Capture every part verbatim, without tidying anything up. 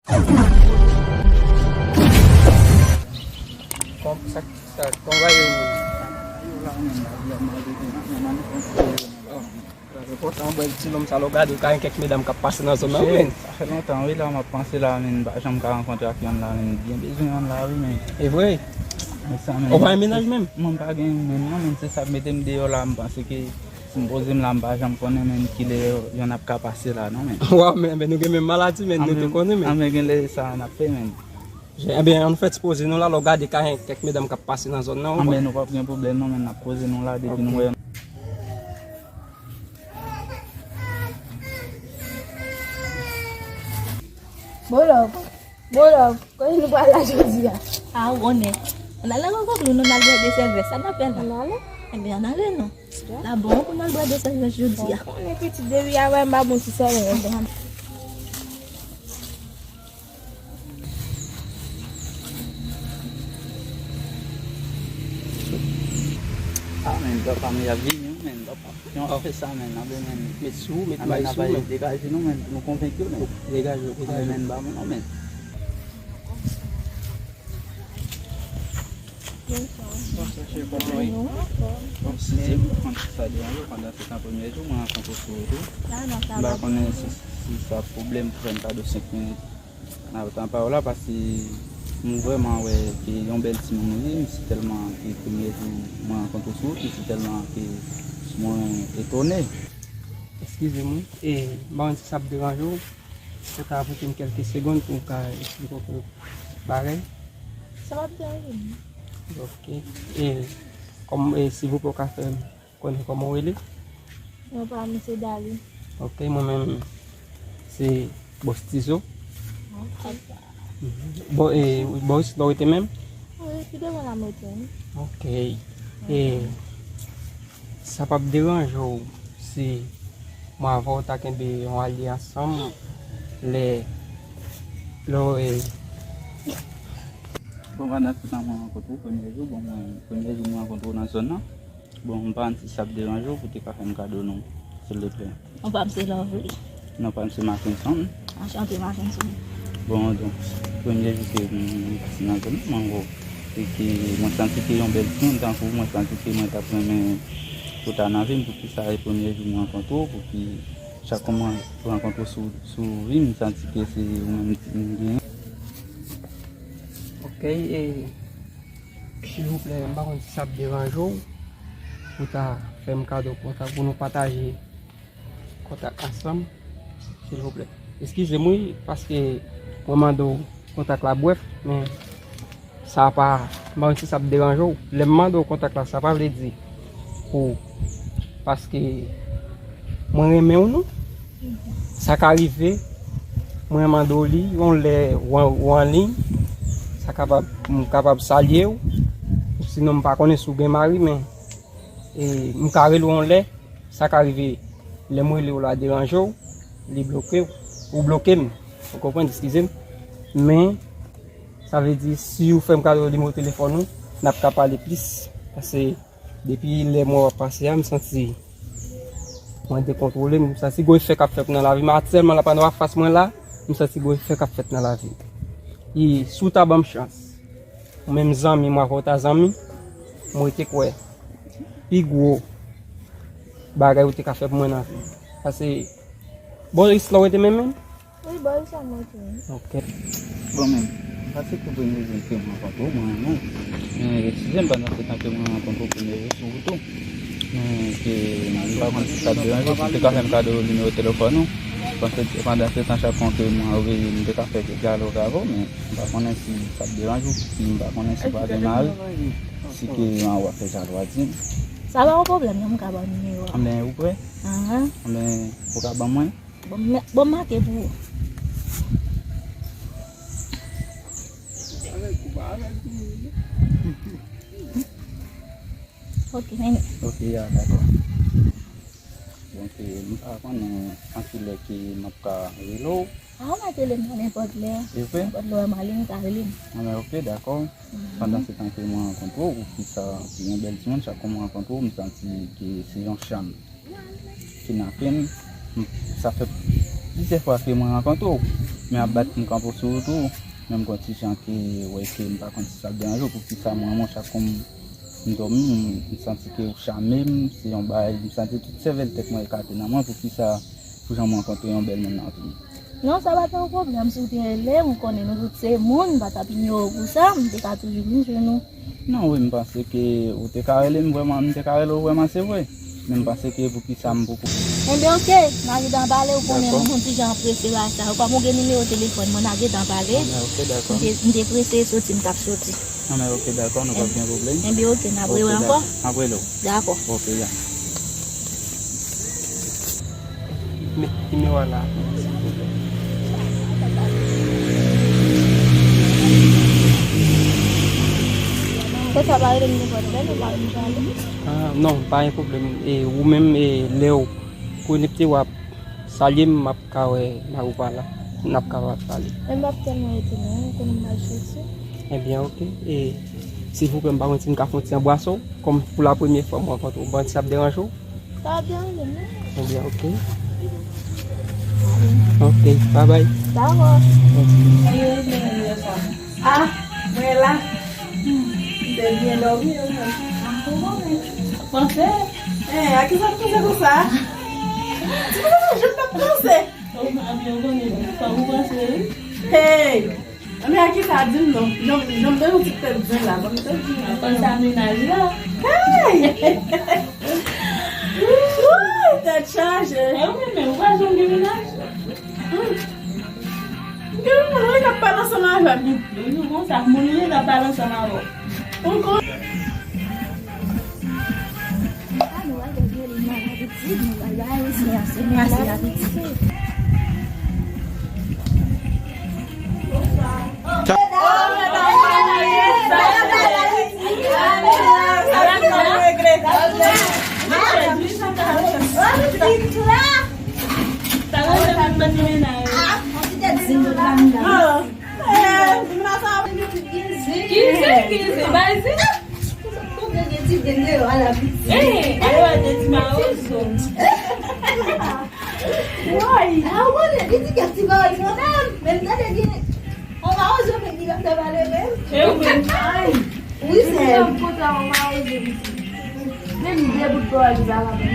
Kòm sa, sa, kòm va ye menm? Sa fè lontan, bèl ti nonm sa, lè w gade, w ka gen kèk medam k ap pase nan zòn nan, wi, men. Sa fè lontan, wi, la, m ap panse la, men m pa janm ka rankontre ak yonn la, men m byen bezwen yonn la, wi, men. E vre? Men sa, men. Ou pa gen mennaj menm? Mwen, m pa gen menm, non, men se sa k mete m deyò la, m panse ke si m poze m la, m pa janm konnen, men kilè yonn ap ka pase la, non, men. Waw, men, men nou gen menm maladi, men nou te konnen, men. Anben, genlè sa n ap fè, men. Ebyen, ann fè ti poze nou la, lè w gade ka gen kèk medam k ap pase nan zòn nan, ou konprann? Anben, nou p ap gen pwoblèm, non, men n ap poze nou la, depi nou wè. Bon love, bon love, kote nou pral la jodi a? A, ou konnen. Ann al nan rankont nou, non, n al bwè de sèvès. Sa n ap fè la? Ann ale. Ebyen, ann ale, non. La bon pou n al bwè de sèvès jodi a. Bon, konnen pitit depi a wè m pa bon ti sèvès. A, men, papa m, y ap vini, men, papa. Jan w ap fè sa, men, anben, men. Met sou, met may sou, men. Degaje nou, men, pou nou konvenk yo, men. Degaje, degaje. Anben, men, ba mwen non, men. Bon, chèche kòman w ye? Bon, si se mwen, sa deranje w, pandan se tan premye jou, mwen rankontre w sou wout ou. M pa konnen si, si sa pwoblèm pou fè m kado senk minit. Nan tan pa w la, paske m vrèman wè ke yon bèl timoun ou ye, m si tèlman ke premye jou mwen rankontre w sou wout, m si tèlman ke mwen etone. Eskize m, wi. E, m pa konn si sa ap deranje w. Ou ka pote m kèlke segonn pou m ka eksplike w kèk bagay? Sa p ap deranje m. Ok. E, kòm, e, silvouplè, ou ka fè m konnen kòman w rele? Non pa m se Dali. Ok, mwen menm se Bòs Tizo. Ok. Bon, e, Bòs, la w rete menm? Wi, pi devan la m rete, wi. Ok. E, sa p ap deranje w si mwen avè w ta kenbe yon alyans ansanm lè, lè w, e, bon, pandan se tan mwen rankontre w premye jou, bon, mwen, premye jou mwen rankontre w nan zòn nan. Bon, m pa konn si sa ap deranje w pou te ka fè m kado non, silvouplè. Non pa m se Lovely. Non pa m se Mackenson. Anchante, Mackenson. Bon, donk, premye jou ke m pase nan zòn nan, mwen wè w. E ke mwen santi ke yon bèl timoun tankou w, mwen santi ke mwen t ap renmen pou w ta nan vi m, poukisa e premye jou m rankontre w, pou ki chak fwa mwen rankontre w sou, sou vi m, m santi ke se ou menm m genyen. Ok, e silvouplè, m pa konn si sa ap deranje w pou ta fè m kado kontak pou nou pataje kontak ansanm, silvouplè. Eskize m, wi, paske mwen mande w kontak la brèf, men sa pa, m pa konn si sa ap deranje w. Lè m mande w kontak la, sa pa vle di pou, paske mwen renmen w, non. Sa ka rive, mwen mande w li, yon lè w an, w an liy, sa kapab, m kapab salye w, sinon m pa konnen si w gen mari, men, e, m ka rele w yon lè, sa ka rive, lè m rele w la deranje w, li bloke w, ou bloke m, ou konprann, eskize m, men, sa vle di, si w fè m kado nimewo telefòn ou, n ap ka pale plis, paske depi lè mwen wè w ap pase a, m santi mwen dekontwole, m santi gon efè k ap fèt nan lavi m. Aktyèlman, la pandan w ap fas mwen la, m santi gon efè k ap fèt nan lavi m. E si w ta ban m chans, ou menm zanmi m, ou avè w ta zanmi, mwen te kwè pi gwo bagay ou te ka fè pou mwen nan vi m. Paske, bon, Isla, ou rete menm menm? Wi, bò sa mwen tou. Ok. Bon, men, m pa se pou premye jou ke mwen rankontre w, mwen renmen w. Men, eskize m, pandan se tan ke mwen rankontre w premye jou sou wout ou. Men, ke, m pa konn si sa ap deranje w, si w te ka fè m kado nimewo telefòn ou. Pandan, pandan se tan, chak fwa ke mwen reveye, m te ka fè dyalòg avè w, men m pa konnen si sa ap deranje w, si m pa konnen si w pa gen mari, si ke w ap fè jalwazi. Sa pa yon pwoblèm, non, m ka ba w nimewo a. Anben, ou prè? Anhan. Anben, ou ka ban mwen? Bon, m, bon, m make pou ou. Ok, men. Ok, ya, dakò. Donk, eh, m pa konnen an ki lè ke m ap ka rele w. A, ou mèt rele m nan nenpòt lè. E vre? Nenpòt lè w wè m ale, ou ka rele m. Anben, ok, dakò. Mhm. Pandan se tan ke mwen rankontre w, ou ki sa, ou yon bèl timoun, chak fwa mwen rankontre w, m santi ke se yon cham. Kidnape m. Sa fè plizyè fwa ke mwen rankontre w. Men ap bat m kanpe sou ou tou. Men m gon ti jan ke, wè ke m pa konn si sa ap deranje w. Poukisa mwen, mwen, chak kou m, m dòmi, m, m santi ke ou chame m, se yon bagay, m santi tout sèvèl tèt mwen ekate nan mwen. Poukisa, pou jan m rankontre yon bèl moun nan tou. Non, sa pa t yon pwoblèm. Si w te rele m, ou konnen nou tout se moun, m pa t ap inyore w pou sa, m te ka toujou vin jwenn ou. Non, wi, m panse ke ou te ka rele m vrèman, m te ka rele w vrèman, se vre. Men m panse ke poukisa m poko. Enben, oke, n a gentan pale, ou konnen m yon ti jan prese la, sa. Ou pa mwen gen nimewo telefòn mwen, n a gentan pale. Anben, oke, dakò. M te, m te prese soti, m t ap soti. Anben, oke, dakò, nou p ap gen pwoblèm. Enben, oke, n ap rele ankò. N ap rele w. Dakò. Oke, ya. Nimewo a la. Fè sa pa rele m nenpòt lè, nou pa rele m jan li. Ah, non, pa gen pwoblèm. E ou menm, e lè w konekte, w ap salye m, m ap ka wè mari w pa la. N ap ka pale. Men m ap tèlman etone, ou konnen m mal soti. Ebyen, oke. E silvouplè, m pa konn si m ka fè yon ti anbrase w, kòm pou la premyè fwa m rankontre w, bandi ap deranje w? Sa ap deranje m, non. Ebyen, oke. Oke, babay. Dakò. Mèsi. Ah, mwen la. M te byen dòmi, wi, mwen. Ah, bon, bon, men. Panse? Eh, a ki sa m panse konsa? Ti panse, je p ap panse. Oh, mwen, ou konnen, fò ou panse, wi. Hey! Anben, a ki sa di m non? Jan, jan m te yon ti tèt zen la, ban m tèt zen. Apan sa mennaj la. Hey! Wouy, tèt chaje. E ou menm, ou pa janm gen mennaj? Hmm. Gen yon moun wi k ap pale ansanm avè m. Yon jou konsa, moun wi k ap pale ansanm avè w. Ou kon- Ki zen, ki zen, bay zen. Konbyen gen ti zen deyò a la pitit? Eh, alò a de ti mawozo. Woy, a ou konnen li di gen ti mawozo menm. Men m tande gen yon mawozo menm ki pa fè pale menm. E ou menm? Ay. Wi, sè. M kontan yon mawozo pitit. Menm de bout bò li pa ka ban m.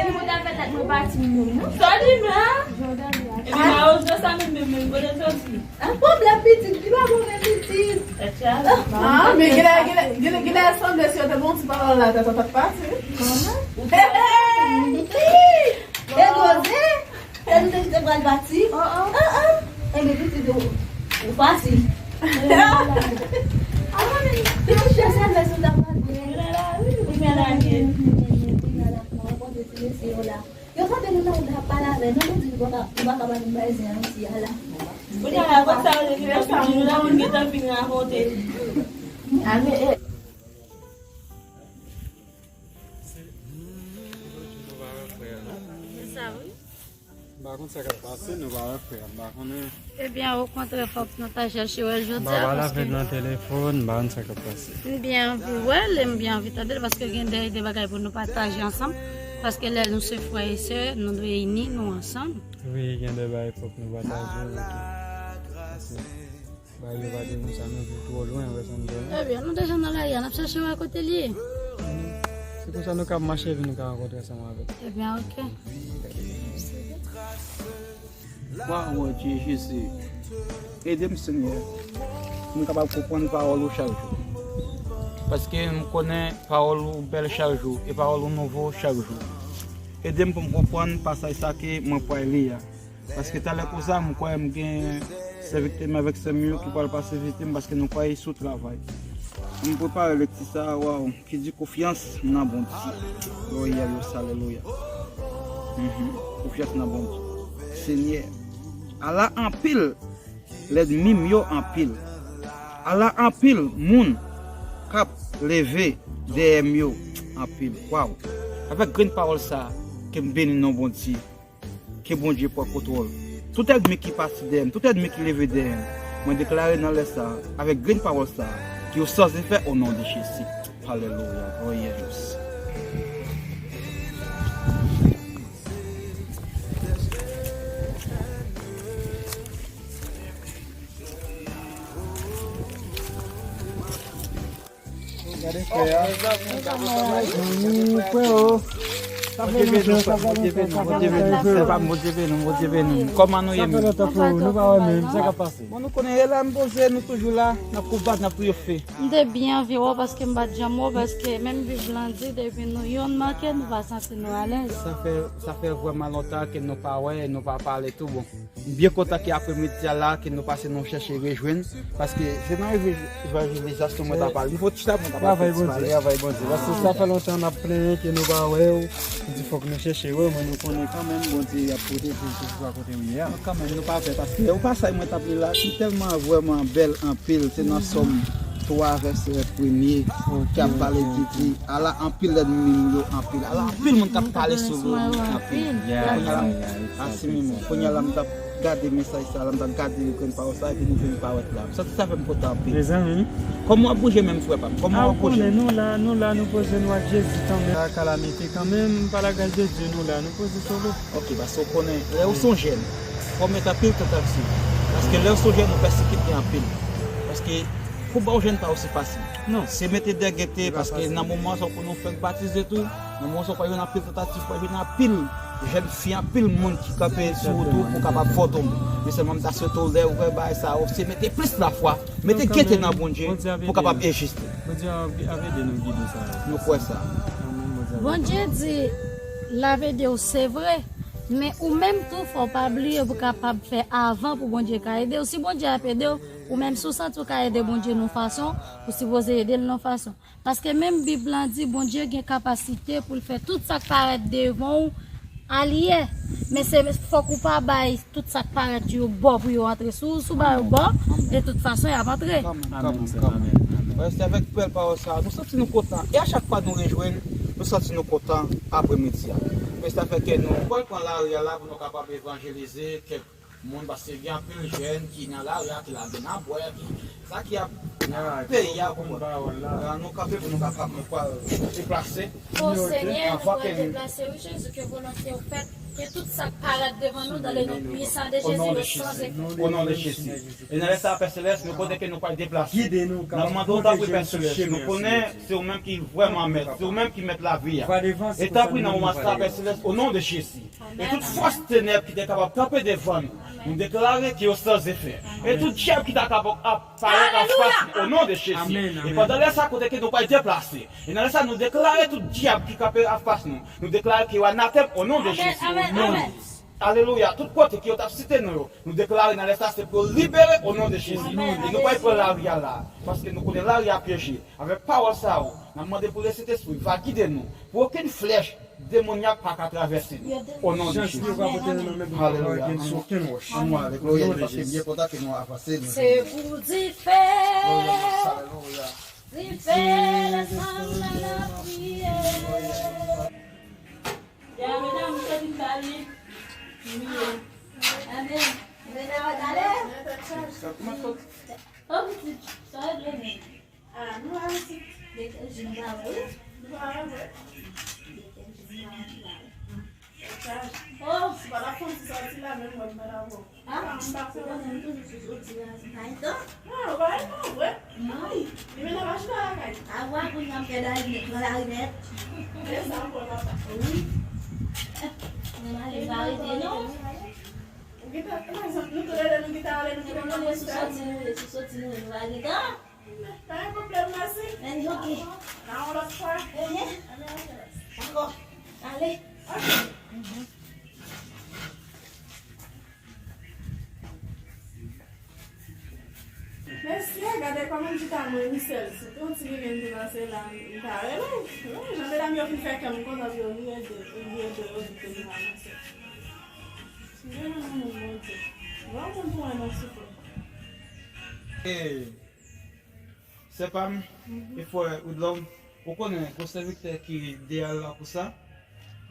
Li kontan fè tèt mwen pati menm, non? Sa li menm? Jòdan li a. Epi mawozo sa menm, menm, menm, kote l soti? An pwoblèm pitit, li pa bon men pitit. Ah, men genlè, genlè, genlè, genlè sanble si yo te bon ti pawòl la, tata pa t pati. Kòman? E koze, e nou te, te pral pati. Oh, oh. Ah, ah. Enben pitit ou, ou pati. Ah, men, te yon chè sanble si w ta pati. Genlè la, wi, ou genlè la, wi. Genlè la, mwen konte ti mesye yo la. Yo kanpe nou nan wout la ap pale avè nou, nou di nou pa ka, nou pa ka ba nou bay zen Ayiti a la. Kounye a la, kòm sa yo te gentan fin di nou la, moun gentan fin rakonte. Ane, e. M pa konn sa k ap pase, nou pa wè frè a, m pa konnen. Ebyen, okontrè, fòk nou ta chèche wè l jodi a, paske m pa pale avè l nan telefòn, m pa konn sa k ap pase. M byen anvi wè l, e m byen anvi tande l, paske gen de, de bagay pou nou pataje ansanm, paske lè nou se frè e sè, nou dwe ini nou ansanm. Wi, gen de bagay fòk nou pataje, wi. Paske bagay yo pa te konsa, nou viv twò lwen, wè sa m di w. Ebyen, nou deja nan lari a, n ap chèche wè kote l ye. Se konsa nou ka mache, epi nou ka rankontre ansanm avè l. Ebyen, oke. Waw, Bondye, Jezi, ede m, Senyè, pou m kapab konprann pawòl ou chak jou. Paske m konnen pawòl ou bèl chak jou, e pawòl ou nouvo chak jou. Ede m pou m konprann pasaj sa ke mwen pral li a. Paske talè konsa, m kwè m gen sèvitè m avèk sè m yo ki pral pase vizite m, paske nou pral sou travay. M prepare lekti sa a, waw. Ki di konfyans nan Bondye. Gloriosa, alelouya. Mhm. Konfyans nan Bondye. Senyè, ala anpil lènmi m yo anpil. Ala anpil moun k ap leve dèyè m yo anpil. Waw. Avèk grenn pawòl sa a, ke m beni non Bondye. Ke Bondye pran kontwòl. Tout ènmi ki pati dèyè m, tout ènmi ki leve dèyè m, mwen deklare nan lè sa a, avèk grenn pawòl sa a, ke yo sanzefè o non de Jezi. Alelouya. Glwa a Jezi. Mezanmi, freo. Bondye beni nou, frè, Bondye beni nou, Bondye beni nou, frè pa m, Bondye beni nou. Kòman nou ye menm? Sa fè lontan, freo, nou pa wè menm, sa k ap pase? Bon, nou konnen e la m poze, nou toujou la, n ap konbat, n ap touye fè. M te byen anvi wè w paske m pa t janm wè w, paske menm Bib lan di, depi nou yonn manke, nou pa santi nou alèz. Sa fè, sa fè vrèman lontan ke nou pa wè, nou pa pale tou bon. M byen kontan ke apremidi a la, ke nou pase nou chèche rejwenn, paske se nan evanjelizasyon mwen ta pale. Nou fò chita pou nou ka pale. Travay Bondye, travay Bondye. Paske sa fè lontan n ap plenyen ke nou pa wè w. Di fòk nou chèche wè w, men nou konnen kanmenm Bondye ap pwoteje w, kèlkeswa kote w ye a. Kanmenm, nou pa pè, paske yon pasaj mwen t ap li la, ki tèlman vrèman bèl anpil, se nan Sòm twa, vèsè premye, ki ap pale, ki di, ala anpil lènmi m yo anpil, ala anpil moun k ap pale sou nou anpil. Kounye a la, a, si menm, kounye a la, m t ap gade mesaj sa la, m t ap gade grenn pawòl sa, epi nou vin parèt la. M santi sa fè m kontan anpil. Mezanmi. Kòman w ap bouje menm, frè pa m? Kòman w ap bouje? A, ou konnen, nou la, nou la, nou poze nou ak Jezi kanmenm. La kalamite kanmenm, pa lagaj de Dye, nou la, nou poze solo. Ok, paske w konnen, lè w se yon jèn, fò w mete anpil tantasyon. Paske lè w se yon jèn, ou pèsekite anpil. Paske pou ba w jèn pa osi fasil. Non. Se mete dègete, paske nan moman sa w konnen w fèk batize tou, nan moman sa w pral jwenn anpil tantativ, w pral jwenn anpil jèn fi, anpil moun ki kanpe sou wout ou pou kapab fè w tonbe. Men sèlman m ta swete w lè w wè bagay sa yo, se mete plis lafwa, mete gete nan Bondye pou w kapab ejiste. Bondye ap, ap ede nou gide sa yo. Nou kwè sa. Bondye di l ap ede w, se vre. Men ou menm tou, fò w pa bliye pou w kapab fè avan pou Bondye ka ede w. Si Bondye ap ede w, ou menm si w santi w ka ede Bondye nan yon fason, ou sipoze ede l nan yon fason. Paske menm Bib lan di Bondye gen kapasite pou l fè tout sa k parèt devan w alyè. Men se fòk ou pa bay tout sa k parèt yo bò pou yo antre. Si w, si w ba yo bò, de tout fason, y ap antre. Kanmenm, kanmenm, kanmenm. Reste avèk bèl pawòl sa a. Nou santi nou kontan. E a chak fwa nou rejwenn, nou santi nou kontan apremidi a. Men sa fè ke nou pral pran lari a la pou nou kapab evanjelize kèk moun, paske gen anpil jèn ki nan lari a, ki lage nan bwè, ki, sa ki ap nan peyi a, ou konprann. La, nou kanpe pou nou kapab, nou pral deplase. O Senyè, nou pral deplase, wi, Jezi, ke volonte w fèt, ke tout sa k parèt devan nou, dans le nom puissant de Jésus, yo san efè. O non de Jezi. E nan lè sa a, Pè Selès, nou konnen ke nou pral deplase. N ap mande w tanpri, Pè Selès, nou konnen se ou menm ki vrèman mèt, se ou menm ki mèt lavi a. E tanpri nan moman sa a, Pè Selès, o non de Jezi. E tout fòs tenèb ki te kapab kanpe devan nou, nou deklare ke yo san efè. E tout dyab ki ta kapab ap parèt anfas nou, o non de Jezi. E pandan lè sa, kote ke nou pral deplase. E nan lè sa, nou deklare tout dyab ki kanpe anfas nou. Nou deklare ke yo anatèm o non de Jezi. Alelouya. Tout kote ke yo t ap site nou yo, nou deklare nan lè sa, se pou yo libere o non de Jezi. E nou pral pran lari a la. Paske nou konnen lari a pyeje. Avèk pawòl sa yo, n ap mande pou Lesentespri va gide nou. Pou okenn flèch demonyak pa ka travèse nou. O non de Jezi. Alelouya. Ann nou ale, glorye Dye, paske m byen kontan ke nou avanse. Se pou dife. Alelouya. Dife, desann nan lapriyè. Ya, medam, se vin bali. Amen. Medam, ale. O pitit, sa regle menm. Ah, nou la, pitit. Gen kèk jou m pa wè, wi. Nou pa wè, vre? Gen kèk jou m pa wè, m pa wè. Oh! Si pa t ap fè yon ti sòti la, menm mwen, m pa t ap wè w. Ah, m pa konnen, m toujou sou sòti la, se pa etan. Ah, ou pa etan, vre? Non. Li mennen machin nan lakay. A, w a konn nan pè lari nèt, nan lari nèt. E sa, m konn papa. Wi. Men mari pa rete, non. Ou gentan, pa egzanp, nou tou lè de nou gentan ale, nou gentan sou sòti, nou, sou sòti, nou, nou pa gentan. Pa gen pwoblèm, mèsi. Ann, ok. Nan yon lòt fwa. Ehe. Dakò. Ale. Ok. Mesye, gade kòman m chita mwen, Michel. Si te yon ti bebe m te pase la, m ta rele w. Wi, jan medam yo fin fè kè m kontan pou yo, li ede, li ede yo, li te vin avanse. Sou de nan moun Bondye. Bon moun pou mwen nan soufri. E, sè pa m, e frè Woodlove, ou konnen, gon sèvitè ki deyò la pou sa.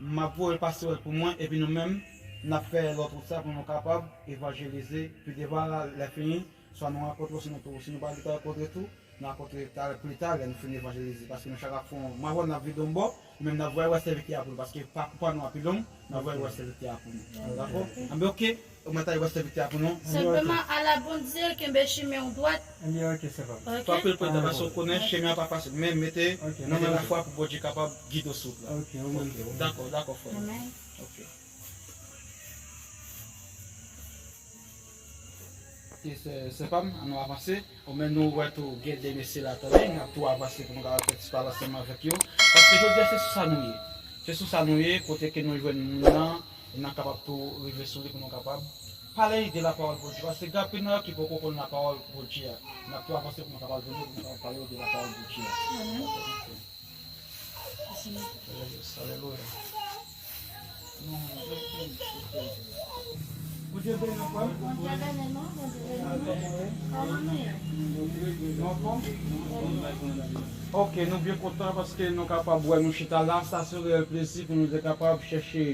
M ap voye l pase w pou mwen, epi nou menm, n ap fè lòt wout sa pou nou kapab evanjelize. Pi devan la, lè fini, swa nou rankontre w, si nou tou, si nou pa gentan rankontre tou, N a kontre talè, pli talè, nou fin evanjelize. Paske nou chak ap fè yon, m ap wè n ap vide yon bò, nou menm n ap voye wè sèvitè a pou nou. Paske pakou pa nou ap pi long, n ap voye wè sèvitè a pou nou. Dakò? Anben, oke. Ou mèt al wè sèvitè a pou nou. Senpleman, al a Bondye, kenbe chimen w dwat. Anben, oke, se pa. Oke? Pa pil pran tan, paske w konnen chimen an pa fasil. Men mete nan men Bondye pou Bondye kapab gide w sou wout la. Oke, ou menm tou. Dakò, dakò, frè. Amèn. Oke. Oke, sè, sè pa m, ann nou avanse. Ou menm nou wè tou gen de mesye la tande, n ap tou avanse pou nou kapab fè ti pale ansanm avèk yo. Paske jodi a se sou sa nou ye. Se sou sa nou ye, kote ke nou jwenn moun nan, e n ap kapab tou rive sou li pou nou kapab pale de lapawòl Bondye. Paske gen anpil nan yo ki poko konn lapawòl Bondye a. N ap tou avanse pou nou kapab jwenn yo, pou nou kapab pale yo de lapawòl Bondye a. Amèn. Alelouya. Bondye beni w, frè m. Bondye beni nou, Bondye beni nou. Kòman nou ye? Nou anfòm? Ok, nou byen kontan paske nou kapab wè nou chita la. Sa se yon reyèl plezi pou nou te kapab chèche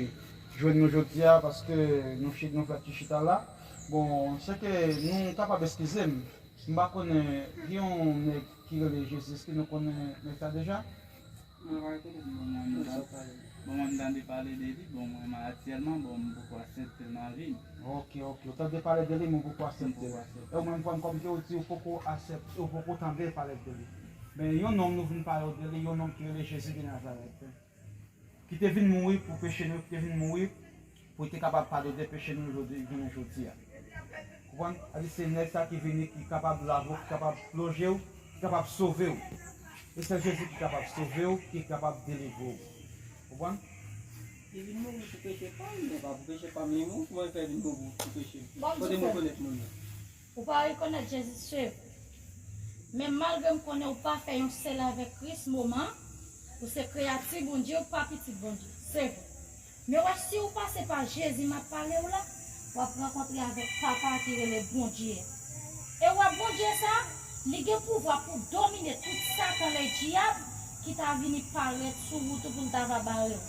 jwenn nou jodi a, paske nou chita, nou fè ti chita la. Bon, se ke nou kapab eskize m. M pa konnen, gen yon nèg ki rele Jezi, èske nou konnen nèg sa deja? Mwen pa rekonèt moun nan, men bon, mwen m tande pale de li, bon, mwen, men aktyèlman, bon, m poko aksepte l nan vi m. Ok, ok. Ou tande pale de li, men ou poko aksepte l. M poko aksepte. E ou menm, frè m, kòm ke ou di ou poko aksepte, ou poko tande pale de li. Men yon nonm nou vin pale w de li, yon nonm ki rele Jezi de Nazarèt, ki te vin mouri pou peche nou, ki te vin mouri pou l te kapab padone peche nou jodi, jounen jodi a. Konprann? Sa di se nèg sa ki vini, ki kapab lave w, ki kapab plonje w, ki kapab sove w. E se Jezi ki kapab sove w, ki kapab delivre w. Konprann? Li vin mouri pou peche pa m, men pa pou peche pa m li mouri, kòman l fè vin mouri pou peche m? Kote m rekonèt moun nan? Ou pa rekonèt Jezi, sè. Men malgre m konnen ou pa fè yon sèl avèk Kris moman, ou se kreyati Bondye, ou pa pitit Bondye. Se vre. Men wè, si ou pase pa Jezi m ap pale w la, w ap rankontre avèk Papa ki rele Bondye a. E wè Bondye sa, li gen pouvwa pou domine tout Satan, le dyab, ki ta vini parèt sou wout ou pou l ta va bare w.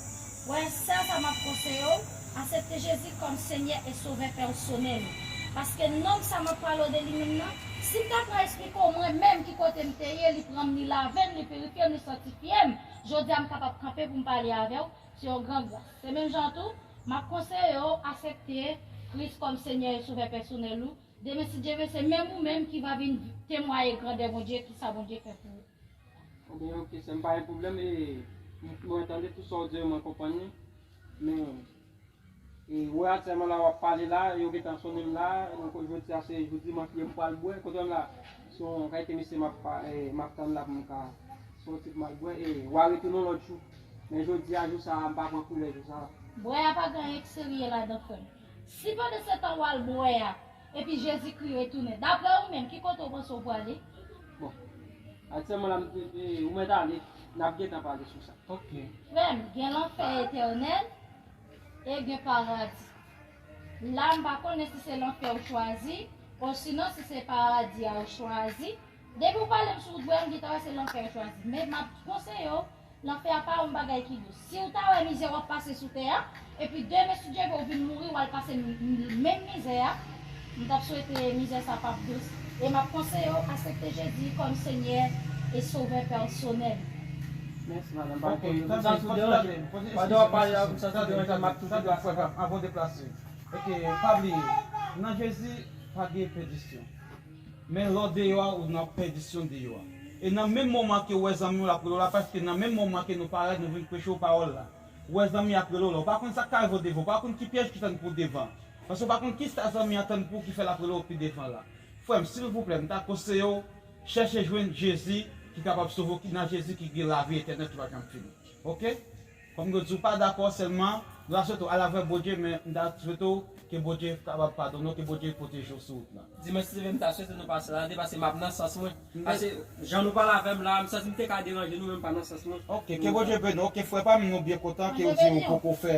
Wè, sè sa m ap konseye w, aksepte Jezi kòm Senyè e Sovè pèsonèl ou. Paske nonm sa m ap pale w de li menm nan, si m ta pran esplike w mwen menm ki kote m te ye, li pran m, li lave m, li pirifye m, li santifye m, jodi a m kapab kanpe pou m pale avè w, se yon gran gras. Se menm jan tou, m ap konseye w aksepte Kris kòm Senyè e Sovè pèsonèl ou. Demen, si Dye vle, se menm ou menm ki va vin temwaye grandè Bondye, kisa Bondye fè pou ou. Ebyen, ok, sè m, pa gen pwoblèm, e m, mwen tande tout sa w di yo, mwen konprann li. Men, e, wè aktyèlman la w ap pale la, yo gentan sonnen m la, donk jodi a se jou dimanch, m pral bwè, kote m la, se yon kalite mesye m ap pa, e, m ap tann la pou m ka soti pou m al bwè, e w a retounen yon lòt jou. Men jodi a, jou sa a, m pa pran koulè jou sa a. Bwè a pa gen anyen k serye ladan, frè m. Si pandan se tan w al bwè a, epi Jezikri retounen. Daprè ou menm, ki kote w panse w prale? Bon, aktyèlman la, m, e, ou mèt ale, n ap gentan pale sou sa. Ok. Frè m, gen lanfè etènèl e gen paradi. La, m pa konnen si se lanfè ou chwazi, osinon si se paradi a ou chwazi. Depi w pale m sou wout bwè, m gentan wè se lanfè ou chwazi. Men m ap konseye w, lanfè a pa yon bagay ki dous. Si w ta wè mizè w ap pase sou tè a, epi demen, si Dye vle, w vin mouri, w al pase m, m, menm mizè a, m t ap swete mizè sa p ap dous. E m ap konseye w aksepte Jezi kòm Senyè e Sovè pèsonèl. Mèsi, madanm. Ok, tande, kontinye ale. Pandan w ap pale a, m santi deranjan, m ap toujou tande, frè pa m, avan w deplase. Ok, pa bliye, nan Jezi, pa gen pèdisyon. Men lè w deyò a, ou nan pèdisyon deyò a. E nan menm moman ke w wè zanmi w la ap rele w la, paske nan menm moman ke nou parèt, nou vin preche w pawòl la, ou wè zanmi ap rele w la, ou pa konn sa k ka rive w devan, ou pa konn ki pyèj ki tann pou w devan. Paske ou pa konn kisa zanmi an tann pou w ki fè l ap rele w pi devan la. Frè m, silvouplè, m ta konseye w chèche jwenn Jezi ki kapab sove w, ki nan Jezi ki gen lavi etènèl ki pa janm fini. Ok? Kòm yo di w pa dakò sèlman, nou ta swete w al avè Bondye, men m ta swete w ke Bondye kapab padone w, ke Bondye pwoteje w sou wout la. Dimanch ki vini, m ta swete nou pase la, paske m ap nan sans mwen. Paske jan nou pale avè m la, m santi m te ka deranje nou, men m pa nan sans mwen. Ok, ke Bondye beni w. Ok, frè pa m, nou byen kontan ke w di w poko fè,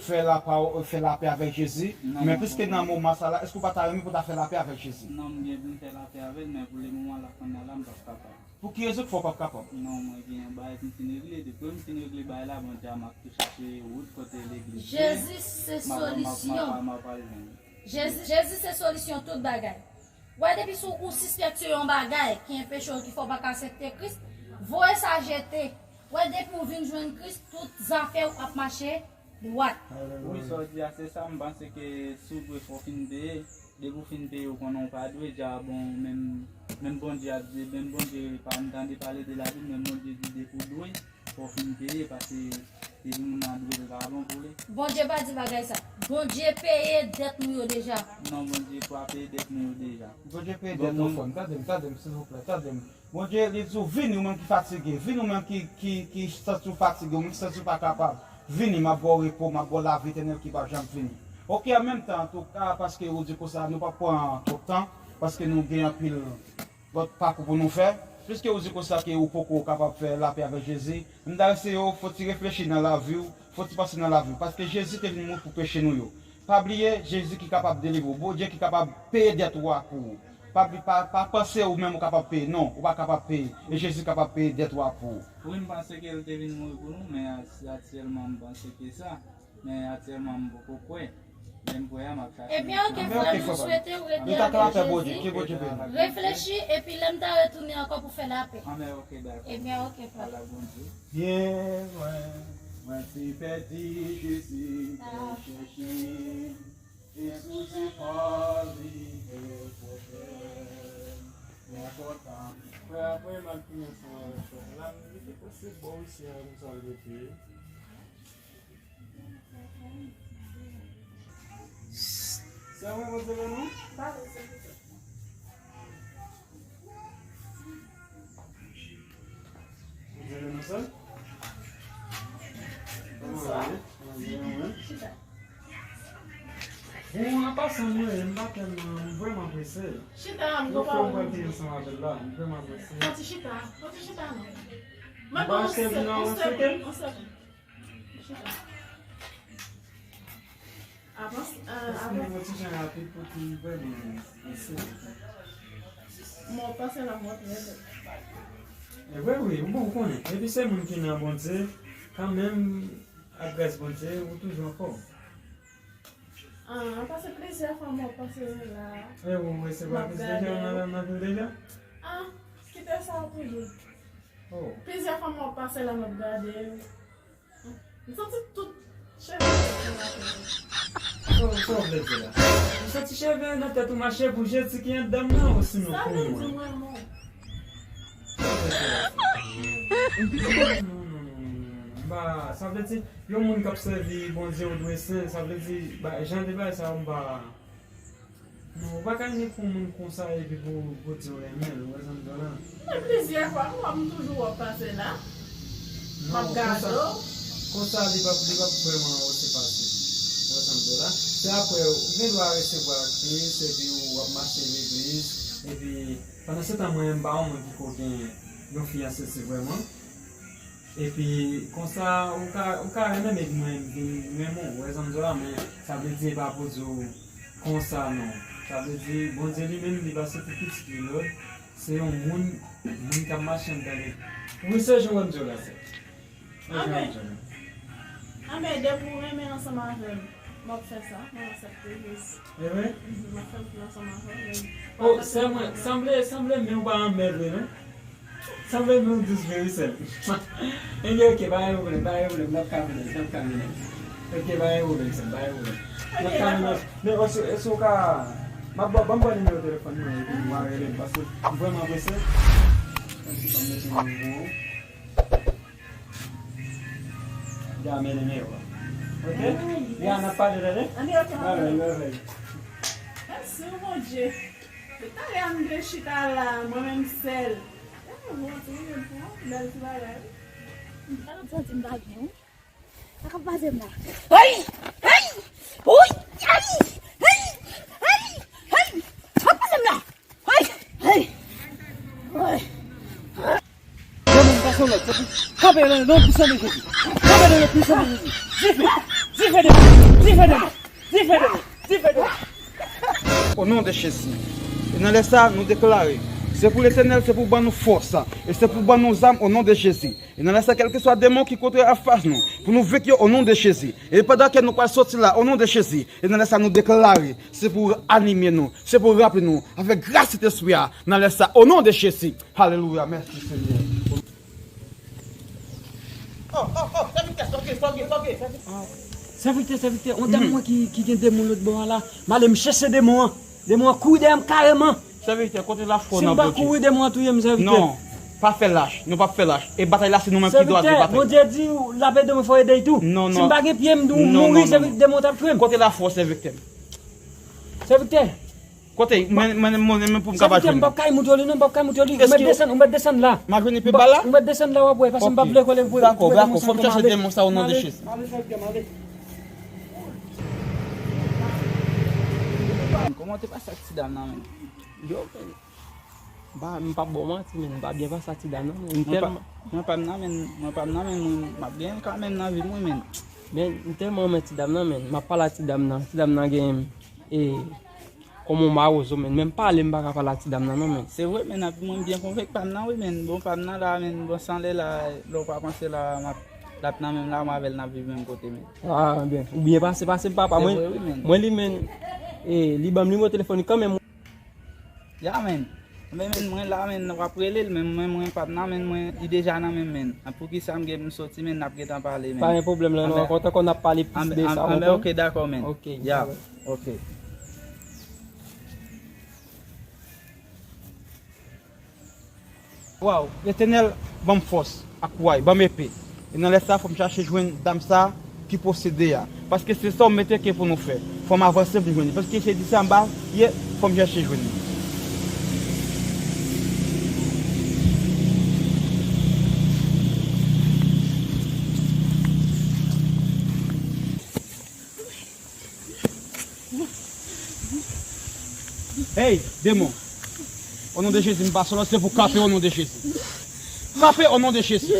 fè lapawò-, fè lapè avèk Jezi. Men piske nan moman sa la, èske w pa ta renmen pou w ta fè lapè avèk Jezi? Non, m gen pou m fè lapè avè l, men pou le moman la, kounye a la, m p ap kapab. Pou ki rezon k fè w p ap kapab? Non, mwen gen yon bagay pou m fin regle. Depi m fin regle bagay la, Bondye a, m ap tou chache wout kote legliz ye. Jezi se solisyon. M ap, m ap, m ap, m ap al jwenn li. Jezi, Jezi se solisyon tout bagay. Wè, depi si w sispèk se yon bagay ki anpeche w, ki fè w pa ka aksepte Kris, voye sa jete. Wè, depi w vin jwenn Kris, tout zafè w ap mache dwat. Wi, sa w di a, se sa, m panse ke si w dwe, fò w fin peye. Depi w fin peye, w konnen w pa dwe, dja bon, menm, menm Bondye ap di, menm Bondye pa, m tande pale de Labib, menm Bondye di depi w dwe, fò w fin peye, paske depi moun nan dwe l pa bon pou li. Bondye pa di bagay sa. Bondye peye dèt nou yo deja. Non, Bondye pa peye dèt nou yo deja. Bondye peye dèt nou, frè m. Tande m, tande m, silvouplè, tande m. Bondye, li di w, vini, ou menm ki fatige, vini, ou menm ki, ki, ki santi w fatige, ou menm ki santi w pa kapab. Vini, m ap ba w repo, m ap ba w lavi etènèl ki p ap janm fini. Oke, an menm tan, antouka, paske ou di konsa, nou p ap pran twòp tan, paske nou gen anpil lòt pakou pou nou fè. Piske ou di konsa ke ou poko kapab fè lapè avèk Jezi, m ta eseye w fò ti reflechi nan lavi w, fò ti panse nan lavi w, paske Jezi te vin mouri pou peche nou yo. Pa bliye, Jezi ki kapab delivre w, Bondye ki kapab peye dèt ou a pou ou. Pa, pa, pa panse ou menm ou kapab peye, non, ou pa kapab peye, e Jezi kapab peye dèt ou a pou ou. Wi, m panse ke l te vin mouri pou nou, men a-, aktyèlman, m panse ke sa. Men aktyèlman, m poko kwè. Lè m kwè a, m ap chache. Ebyen, oke, frè m, nou swete w rete avèk Jezi. Reflechi, epi lè m ta retounen ankò pou fè lapè. Ebyen, oke, frè m. Byen lwen, mwen te pèdi, Jezi te chèche, e sou zepa li gen pwoblèm. Mwen kontan. Frè, apre m al tounen sou chòk la, m li te posib bò isi a, m sa l rete. Sè mwen, Bondye beni w. Bondye beni w, sè. Kòman w ye? Bondye beni w. Bon, an pasan, mwen, m pa tèlman, m vrèman prese. Chita, m gon pawòl pou m di. Yon fwa m pral te ansanm avè l la, m vrèman prese. Fò ti chita, fò ti chita, non. M pa achte vin nan yon segonn. Chita. Avans, euh, avans. Yon ti jan rapid pou ki vrèman ese. Mwen panse la mwen trè bèl. E vre wi, bon, ou konnen. Epi se moun ki nan Bondye, kanmenm, ak gras Bondye, ou toujou anfòm. Ah, paske plizyè fwa mwen panse la. E ou resevwa plizyè nan, nan vil deja? Ah, kite sa pou li. Oh. Plizyè fwa mwen panse la, m ap gade. M santi tout cheve m soti nan tèt mwen. Sa, sa w vle di la? M santi cheve nan tèt ou mache pou Jezi ki anndan m nan, osinon pou mwen? Sa vle di mwen, mwen. Sa w vle di la? Non, non, non, non, non, non. M pa, sa vle di, yon moun k ap sèvi Bondye ou dwe sen, sa vle di, ba, jan de bagay sa yo, m pa. Non, ou pa ka nèk yon moun konsa epi pou, pou di w renmen l, ou wè sa m di w la? Men plizyè fwa, m wè m toujou wè w pase la. M ap gade w. Konsa, konsa li p ap, li p ap vrèman osi fasil. Ou wè sa m di w la? Se apre, ou gen dwa resevwa Kris, epi w ap mache legliz, epi pandan se tan mwen menm m pa yon moun ki ko gen yon fiyanse, se vrèman. Epi, konsa, ou ka, ou ka renmen m epi mwen vin renmen w, ou wè sa m di w la, men sa vle di e pa pou di w konsa non. Sa vle di, Bondye li menm, li pase pou pitit li lòd, se yon moun, moun k ap mache anndan li. Wi, se jan w wè m di w la, sè. Se jan w wè m di w la. Anben, depi w renmen ansanm avè m, m ap fè sa, mwen aksepte Jezi. E vre? Mhm, m ap fè l ansanm avè w, men. Oh, sè mwen, sanble, sanble men w pa anmè vre, non? Sanble nou dous vre wi, sè m. Ebyen, oke, pa gen pwoblèm, pa gen pwoblèm, n ap ka mennen, n ap ka mennen. Oke, pa gen pwoblèm, sè m, pa gen pwoblèm. N ap ka mennen. Men, èske, èske w ka, m ap ba, ban m ba nimewo telefòn mwen, epi w a rele m, paske m vrèman prese. Menm si pa m mete nimewo. Ya, men nimewo a. Oke? Ya, n ap pale tande? Anben, oke, m ap pale. Bye bye, bye bye. Mèsi, o Bondye. Talè a m te chita la, mwen menm sèl. E, bon, se yon bèl ti bagay. Sa k ap pase m la? Ay! Ay! Woy! Ay! Ay! Ay! Ay! Sa k ap pase m la? Ay! Ay! Ay! Demonn sa se lòd, se pou kanpe nan non pwisan de Jezi. Kanpe nan non pwisan de Jezi. Dife, dife demonn, dife demonn, dife demonn, dife demonn. O non de Jezi. E nan lè sa, nou deklare, se pou Letènèl, se pou ban nou fòs, e se pou ban nou zam o non de Jezi. E nan lè sa, kèlkeswa demon ki kontrè a fas nou, pou nou venk yo o non de Jezi. E pandan ke nou pral soti la, o non de Jezi, e nan lè sa, nou deklare, se pou w anime nou, se pou w ranpli nou avèk gras Sentespri a, nan lè sa, o non de Jezi. Alelouya, mèsi Senyè. Oh, oh, oh, sèvitè, sòge, sòge, sòge, sèvitè. Sèvitè, sèvitè, yon dam mwen ki, ki gen demon lòt bò a la. M ale m chèche demon an. Demon an kouri dèyè m kareman. Sèvitè, kote lafwa w nan Bondye? Si m pa kouri, demon an touye m, sèvitè. Non, pa fè lach, nou p ap fè lach. E batay la, se nou menm ki dwe al batay. Sèvitè, Bondye di l ap ede mwen, fò ede l tou. Non, non. Si m pa gen pye, m di w mouri, sèvitè, demon t ap tchwe m. Kote lafwa w, sèvitè? Sèvitè. Kote, mwen, mwen, mwen, mwen pou m ka pa jwenn li. Sèvitè, m p ap kay moute li, non, m p ap kay moute li. Ou mèt desann, ou mèt desann la. M a jwenn li pi ba la? Ou mèt desann la, w ap wè, paske m p ap vle kole pou, pou demon sa tonbe m ale. Dakò, dakò, fò m chache demon sa o non de Jezi. Kòman w te pase ak ti dam nan menm? Yo, men, m pa, m p ap ba w manti, men, m pa byen pase ak ti dam nan, men, m tèlman. Mwen pa m nan, men, mwen pa m nan, men, mwen, m ap byen kanmenm nan vi m, wi, men. Men, m tèlman renmen ti dam nan, men, m ap pale ak ti dam nan, ti dam nan gen, e, kòm yon mawozo, men, men m pale, m pa ka pale ak ti dam nan, non, men. Se vre, men, mwen, m byen konvenk pa m nan, wi, men, bon, pa m nan la, men, bon, san lè la, lè w pa panse la, m ap, l ap nan menm la, mwen avè l n ap viv menm kote, men. Ah, byen, ou byen pase, pase m papa. Se vre, wi, men. Mwen, mwen li, men, e, li ban m nimewo telefòn li kanmenm. Ya, men. Men, men, mwen la, men, w ap rele l, men mwen, mwen pa t nan men mwen, li deja nan men m, men. An, poukisa m gen pou m soti, men, n ap gentan pale, men. Pa gen pwoblèm, lè nou rankontre ankò, n ap pale plis de sa, anben, ok? Ok, dakò, men. Ok, ya, ok. Waw, Letènèl, ban m fòs ak kouraj, ban m epe. E nan lè sa, fò m chache jwenn dam sa ki posede a. Paske se sa w mete ke pou nou fè. Fò m avanse pou m jwenn li. Paske se di sa anba, ye, fò m chache jwenn li. Hey, demon. O non de Jezi, m pase lòd, se pou kanpe o non de Jezi. Kanpe o non de Jezi.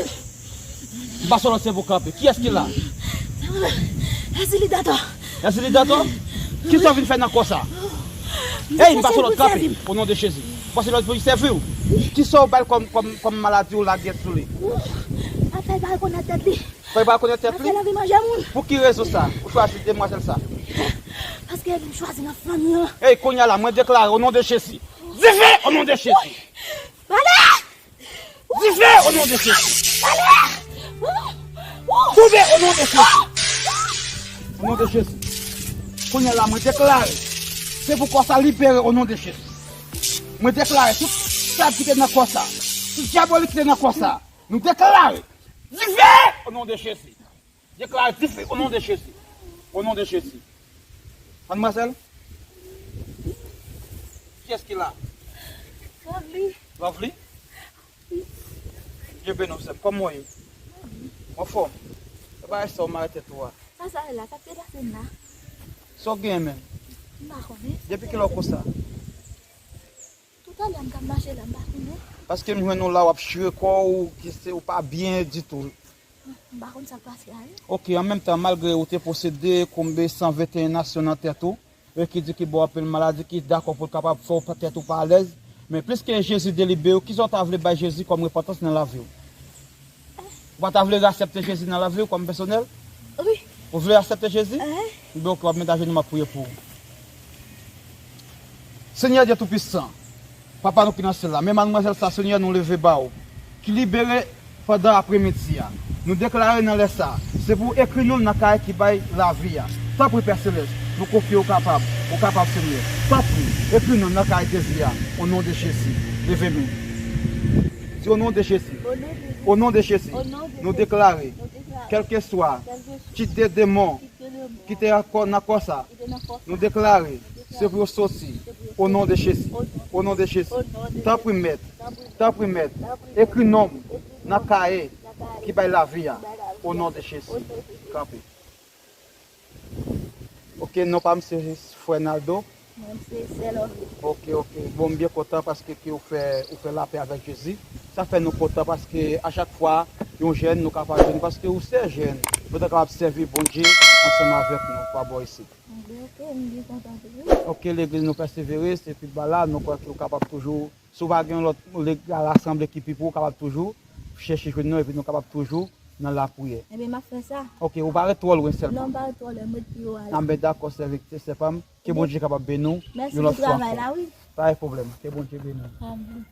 M pase lòd, se pou kanpe. Kiyès ki la? Ezilidato. Ezilidato? Kisa w vin fè nan kò sa? Hey, m pase lòd, kanpe o non de Jezi. M pase lòd pou li sèvi w. Kisa w ba l kòm, kòm, kòm maladi w lage sou li? Afè l pa rekonèt tèt li. Fò l pa rekonèt tèt li? Pou ki rezon sa ou chwazi demwazèl sa? Paske li chwazi nan fanmi an. Ey, kounye a la, mwen deklare o non de Jezi. Dife o non de Jezi. Pale! Dife o non de Jezi. Pale! Tonbe o non de Jezi. O non de Jezi. Kounye a la, mwen deklare. Se pou kò sa libere o non de Jezi. Mwen deklare tout sa ki te nan kò sa. Tout dyabolik ki te nan kò sa. Nou deklare. Dife! O non de Jezi. Deklare dife o non de Jezi. O non de Jezi. Madmwazèl? Kiyès ki la? Lovely. Lovely? Wi. Dye beni w, sè m. Kòman w ye? Mwen anfòm. E bagay sa w mare tèt ou a. Sa sa ye la? Sa k te pase m la? Sa w genyen menm? M pa konnen. Depi kilè w konsa? Toutalè m t ap mache la, m pa konnen. Paske m jwenn ou la, w ap chire kò w, ki se, ou pa byen ditou. M pa konn sa k pase a, wi. Ok, an menm tan, malgre ou te posede konbe san venteyen nasyon nan tèt ou, e ki di ki ba w anpil maladi, ki dakò pou l kapab fè w tèt ou pa alèz, men pliske Jezi delibere w, kisa w ta vle bay Jezi kòm repantans nan lavi w? Ou pa ta vle aksepte Jezi nan lavi w kòm pèsonèl? Wi. Ou vle aksepte Jezi? Enhen. Ebyen, ok, w ap met ajenou, m ap priye pou ou. Senyè Dye Toupisan, Papa nou ki nan syèl la, men madmwazèl sa, Senyè, nou leve ba w, ki libere pandan apremidi a. Nou deklare nan lè sa, se pou w ekri non l nan kay ki bay lavi a. Tanpri, Pè Selès, nou konfye w kapab, ou kapab, Senyè. Tanpri, ekri non l nan kay de vi a, o non de Jezi. Leve men. Di, o non de Jezi. O non de Jezi. O non de Jezi. Nou deklare, kèlkeswa kit de demon ki te ankò nan kò sa, nou deklare, se pou yo soti. O non de Jezi. O non de Jezi. Tanpri, Mèt. Tanpri, Mèt. Ekri non m nan kaye ki bay lavi a. O non de Jezi. Kanpe. Ok, non pa m se frè Naldo. Mwen se sè Lovely. Ok, ok. Bon, m byen kontan paske ke ou fè, ou fè lapè avèk Jezi. Sa fè nou kontan paske a chak fwa yon jèn nou kapab jwenn, paske ou se jèn, nou ta kapab sèvi Bondye ansanm avèk nou pa bò isit. Anben, ok, m byen kontan tou, wi. Ok, legliz nou Pèseverans, epi ba la, nou kwè ke ou kapab toujou Si w pa gen yon lòt leg-, rasanble ki pi pou ou, kapab toujou chèche jwenn nou, epi nou kapab toujou nan lapriyè. Ebyen, m ap fè sa. Ok, ou pa ret twò lwen sèlman. Non, m pa ret twò lwen, m ret pi wo a. Anben, dakò, sè Victor, sè pa m. Ke Bondye kapab beni w Mèsi yon pou lòt fwa travay ankò. La, wi. Pa gen pwoblèm. Ke Bondye beni w. Amen.